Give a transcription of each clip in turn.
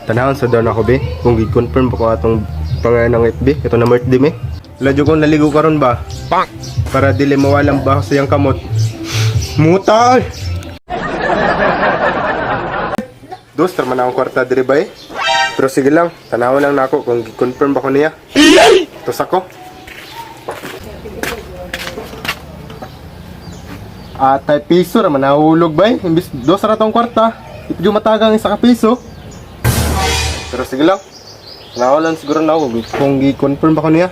Tanahon sa daw na ako be. Kung gi-confirm ba ko atong pangalan ng FB, ito na birthday me. Ladyo kong naligo karon ba? Pak! Para dili mawalang baho sa iyang kamot. Muta! Dos, tara man akong kwarta diri ba eh. Pero sige lang, tanawon lang nako kung gi-confirm ba ko niya. Tos ako. Atay piso ra man nahulog ba eh. Imbis dos ra tong kwarta. Ipidyo matagang isa ka piso. Pero sige lang. Tanawon lang siguro na ako kung gi-confirm ba ko niya.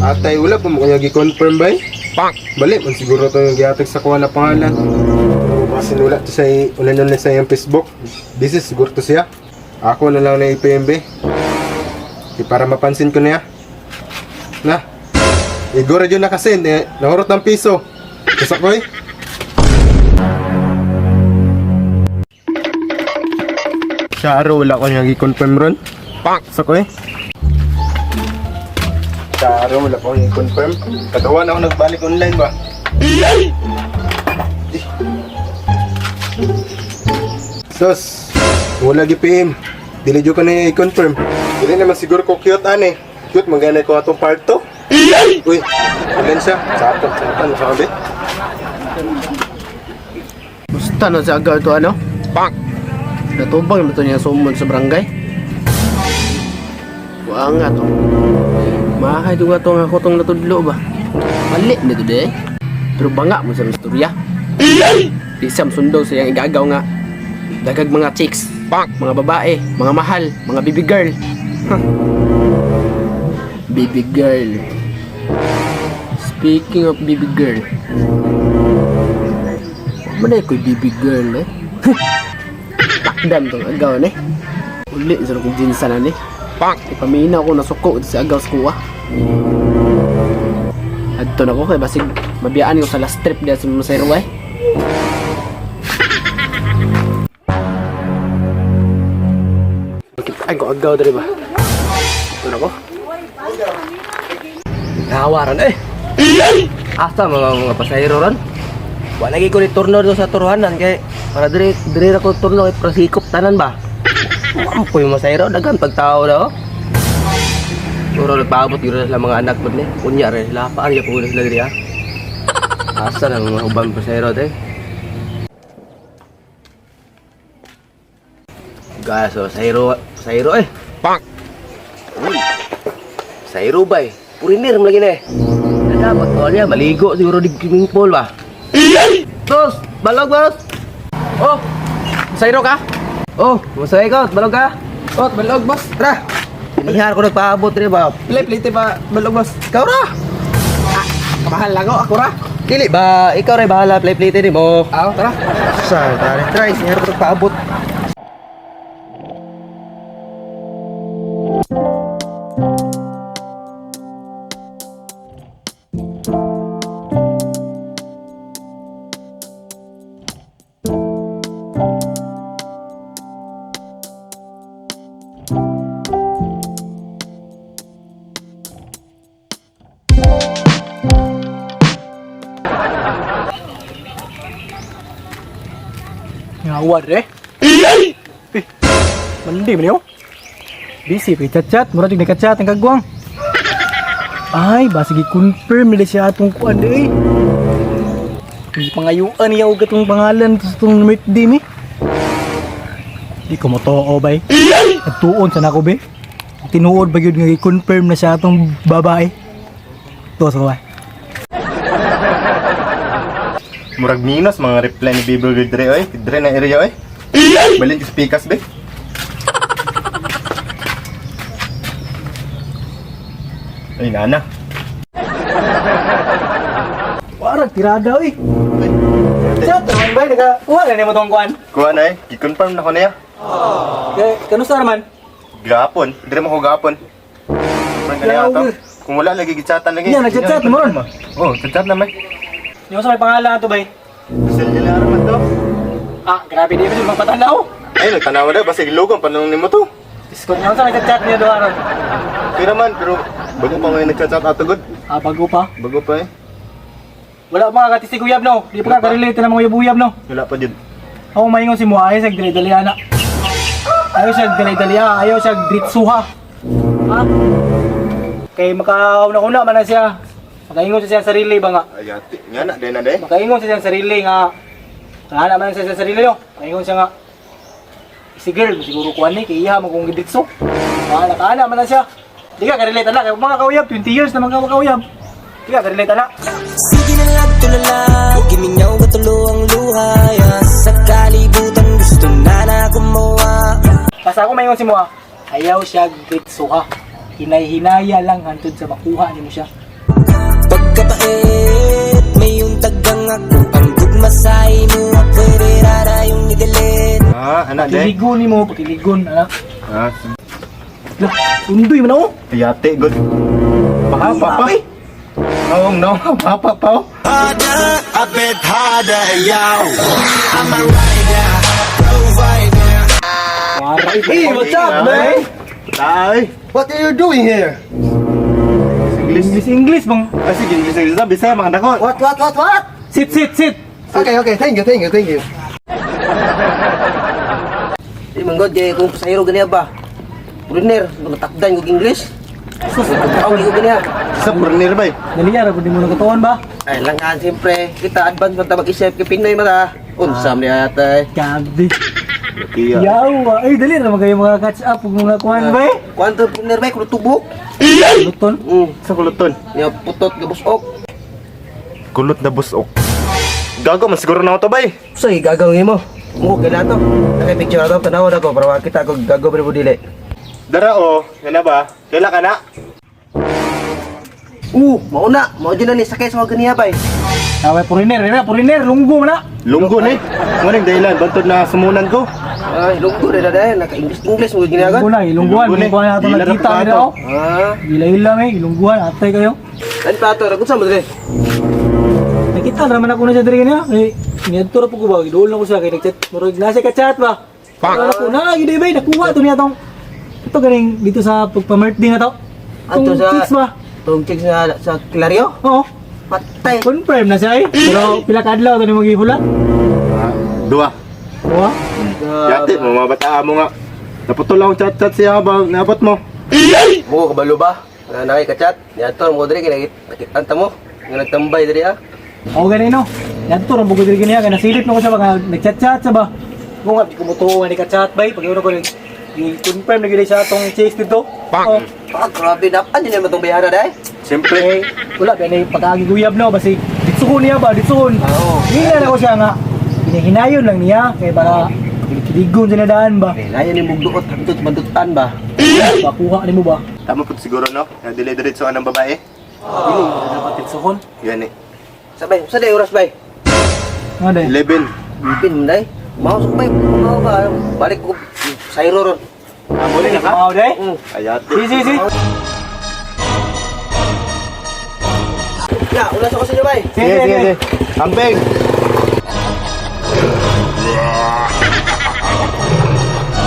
Atay wala pa mo kanya gi-confirm ba eh. Bali, man siguro to yung gihatag sa kuha na pangalan. Kasi wala to sa ulan na sa iyang Facebook. This is siguro to siya. Ako na lang na IPMB. Di para mapansin ko niya. Na. Igor yun na kasi, eh, nahurot ng piso. Kasak ko eh. Charo, wala ko niyang i-confirm ron. Pak! Ko eh. Charo, wala ko niyang i-confirm. Katawan ako nagbalik online ba? Eh. Sus, wala gi PM. Dili jud ko na i-confirm. Dili naman siguro ko cute ane. Cute magana ko atong part 2. Uy, ilan siya? Satan, satan, sabi. Basta na sa agaw ito ano? Pak! Natubang na ito niya sumon sa barangay. Wa nga to. Mahay ito nga to nga ako tong natudlo ba? Mali na ito de. Pero banga mo sa istorya. Di siya sundo sa iyang igagaw nga. Dagag mga chicks, Pak! mga babae, mga mahal, mga baby girl. Huh. Baby girl. Speaking of baby girl. Manay ko'y baby girl eh. Takdan tong agaw ni. Uli sa kong jinsa na ni. Pak! Ipaminaw ko nasuko sa agaw sa kuwa. Adto na ko kay basig mabiyaan ko sa last trip diya sa Masayro eh. Ay ko agaw diri ba? Adto na ko. Nahawaran eh. Asa mga mga pasahero ron? Wala lagi ko ni turno do sa turuhanan kay para dire dire ra ko turno kay para sikop tanan ba. Wa ko yung masahero daghan pagtao daw. Siguro nagpaabot gyud sila mga anak pod ni. Unya ra sila paan gyud po sila diri ha. Asa na mga uban pasahero te? Gaso, pasahero, pasahero eh. Pak! Uy. Pasahero ba eh? Purinir mo lagi na eh. Na dapat ko niya maligo siguro di swimming pool ba. Boss, balog boss. Oh, Masayro ka? Oh, masaya ka, balog ka. Oh, balog boss. Tara. Inihar ko nagpaabot rin ba? Play play pa balog boss. Ikaw ra. Ah, kamahal lang ako, ako ra. Dili ba, ikaw ra bahala play play ni mo. Aw, tara. Sa, tara, try, inihar ko nagpaabot. Ngawar eh. Eh, mandi man yo. Busy pa chat-chat, mura jud nagka-chat ang kagwang. Ay, basi gi-confirm nila siya atong kuan eh. Hindi pangayuan niya og atong pangalan sa atong birthday ni. Di ko motoo bay. Nagtuon sa nako be. Tinuod ba gyud nga gi-confirm na siya atong babae. To sa ba. Murag minus mga reply ni Bieber girl dre oy. Dre na area oy. Balin ko sa pikas be. Ay nana. Warag tirada oy. Chat naman bay naka kuha na nimo tong kuan. Kuha na eh. Gi-confirm na ko niya. Kay kanusa naman? Gapon. Dre mo ko gapon. Confirm ka niya ato. Kung wala lagi gichatan lagi. Yan, nagchat-chat mo ron. Oh, chat naman. Yung sa may pangalan ato bay. Sel nila raman to. Ah, grabe di ba magpatanaw? Ay, nagtanawa na. Basig lugong panong nimo to. Discord nga sa may chat niya doon aron. Pero man, pero bago pa ngayon nagchat-chat ato good. Ah, bago pa. Bago pa eh. Wala pa katisig uyab no. Di pa ka relate na mga uyab-uyab no. Wala pa jud. Ako maingon si Mua, ayaw siya dali-dali ana. Ayaw siya dali-dali ah, ayaw siya dritsuha. Ha? Kay makauna-una man na siya. Makaingon siya sa sarili ba nga? Ayati. Nga na, day na day. Makaingon siya sa sarili nga. Kaana man siya sa sarili no. Makaingon siya nga. Si girl siguro kuan ni kay iya mo kung gidritso. Kaana kaana man na siya. Di ka ka-relate ana kay mga kauyab 20 years na mga kauyab. Di ka ka-relate ana. Sige na lang tulala, gimingaw ka tulo ang luha ya. Sa kalibutan gusto na na gumawa. Basta ako maingon si Moa, ayaw siya gritsuha. Hinay-hinaya lang hantod sa makuha nimo siya. Pagkabait, may untagang ako. Ang gugma sa imo, pwede rara yung idalit. Ah, ana day. Pakiligon nimo, pakiligon ana. Ah, Lah, undoy man ako. ayati good. Papa pa. No, no, papa pa. Oh. A bit harder, yo. I'm a rider, provider. Wara. Hey, what's up, man? Tay. What are you doing here? English. English English bang. Ah, sige, English English na Bisaya mga dako. What, what, what, what? Sit sit sit. Okay, okay, thank you, thank you, thank you. Di man god kay kung pasahero ganiya ba. Puriner, matakdan kog English. Sus, pagkaon ko ganiya. Sa purnir bay. Dali ra pud nimo nagatuon ba? Ay langan siyempre, kita advance man ta mag-isip kay Pinoy man ta. Unsa man niya atay. Gabi. Iya. Yawa, ay dali ra man kayo mga catch up ug mga kuan ba eh. Kuanto puriner bay kuno tubok. Luton. Sa kuluton. Nya putot gabusok. Kulot na busok. Gago man siguro na ako to bay. Usa gagaw nimo. Mo kay nato. Nakay picture ato tanaw na ko para makita ko gago ba mo dili. Dara oh, nga na ba? Kaila ka na? Mao na, mao jud na ni sakay sa mga ganiya bay. Away puriner, eh, puriner lunggo man na. Lunggo ni. Ngunang dahilan bantod na sumunan ko. Ay, lunggo rin na dahil. Naka-English English mo ginagan. Lunggo na, ilungguan, Ilunggo na eh. ilungguan na ito Di na nagkita rin nila oh. Ah, Ila-ila may, ilungguan, atay kayo. kan pa ato, ragun sa mo dire. Nakita naman ako na siya diri niya. Eh, niadto ra po ko ba, giduol na ko siya kay nagchat, murag nasa ka chat ba. Wala ko na, gid bay, nakuha to niya tong ito ganing dito sa pagpa-birthday na to. Ato Tong sa chicks ba? Tong chicks na sa Clario. Oo. Patay. Confirm na siya eh. Pero pila ka adlaw to ni magihulat. Ah, dua. Wa. Yati mo mga bata mo nga. Naputol lang chat-chat siya ba naabot mo. Mo kabalo ba? Nga nakay ka-chat. Niadto mo dire kay nakita mo. Nga nagtambay dire ah. Oo gani no. Niadto ra bugod diri niya kay nasilip na ko siya ba nga nagchat-chat siya ba. Kung nga di ko mutuo nga ni ka-chat bay, pag ko i-confirm na gyud siya atong chicks dito. Oh. Ah, grabe na. Ano naman tong bayara dai? Siyempre. Eh, wala ba ni pag-agi guyab no basi ditsuhon niya ba ditsuhon. Oo. Hila na ko siya nga. Hinahinayon lang niya kay para kiligon sa nadaan ba. Layo ni mugduot hangtod mandutan ba. Makuha nimo ba? Tama po siguro no. Na dili diretso ang babae. Dili mo dapat ditsuhon. Yan eh. Sabay, sa day oras bay. Nga day. 11. Pin day. Mao sa bay, mao ba? Balik ko sayro ron. Amo na ka. Mao day. Ayati. Si si si. Ya, ulas ako sa inyo bay. Sige Sige, sige. sige. Amping.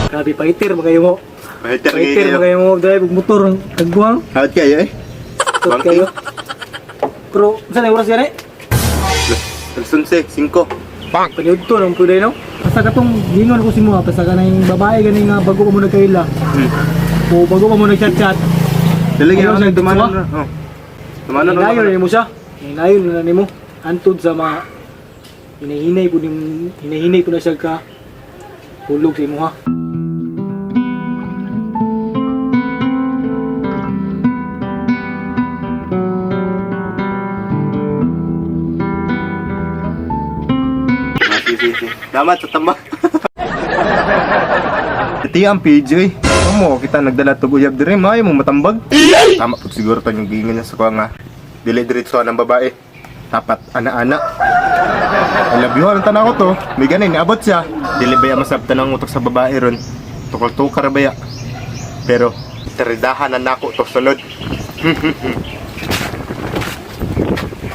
Grabe fighter ba kayo mo? Fighter Fighter kayo. ba kayo mo drive og motor ang tagguang. Hawat kayo eh. Tot Bangki. kayo. Pero sa na oras gani? Alsunse, 5. Panyud to nang pwede no. Basta katong gingon ko si mo, basta ka na yung babae gani nga bago pa mo nagkaila. O bago pa mo nagchat-chat. Dali Ayaw gyud siya tumanon na. Oh. Tumanon na. Hinayon na nimo siya. Hinayon na nimo. Antod sa mga hinahinay po nim hinahinay po na siya ka hulog sa imuha. Ah, sige, sige, sige. Tama sa tama. Iti ang PJ. Amo kita nagdala tug uyab dire maayo mo matambag. Tama pud siguro to yung giingon niya sa kuha nga. Dili diretso ng babae. Dapat ana-ana. I love you, ang tanaw ko to. May ganin, niabot siya. Dili baya masabtan ang utok sa babae ron. Tukol-tukar baya. Pero, teridahan na nako to sunod.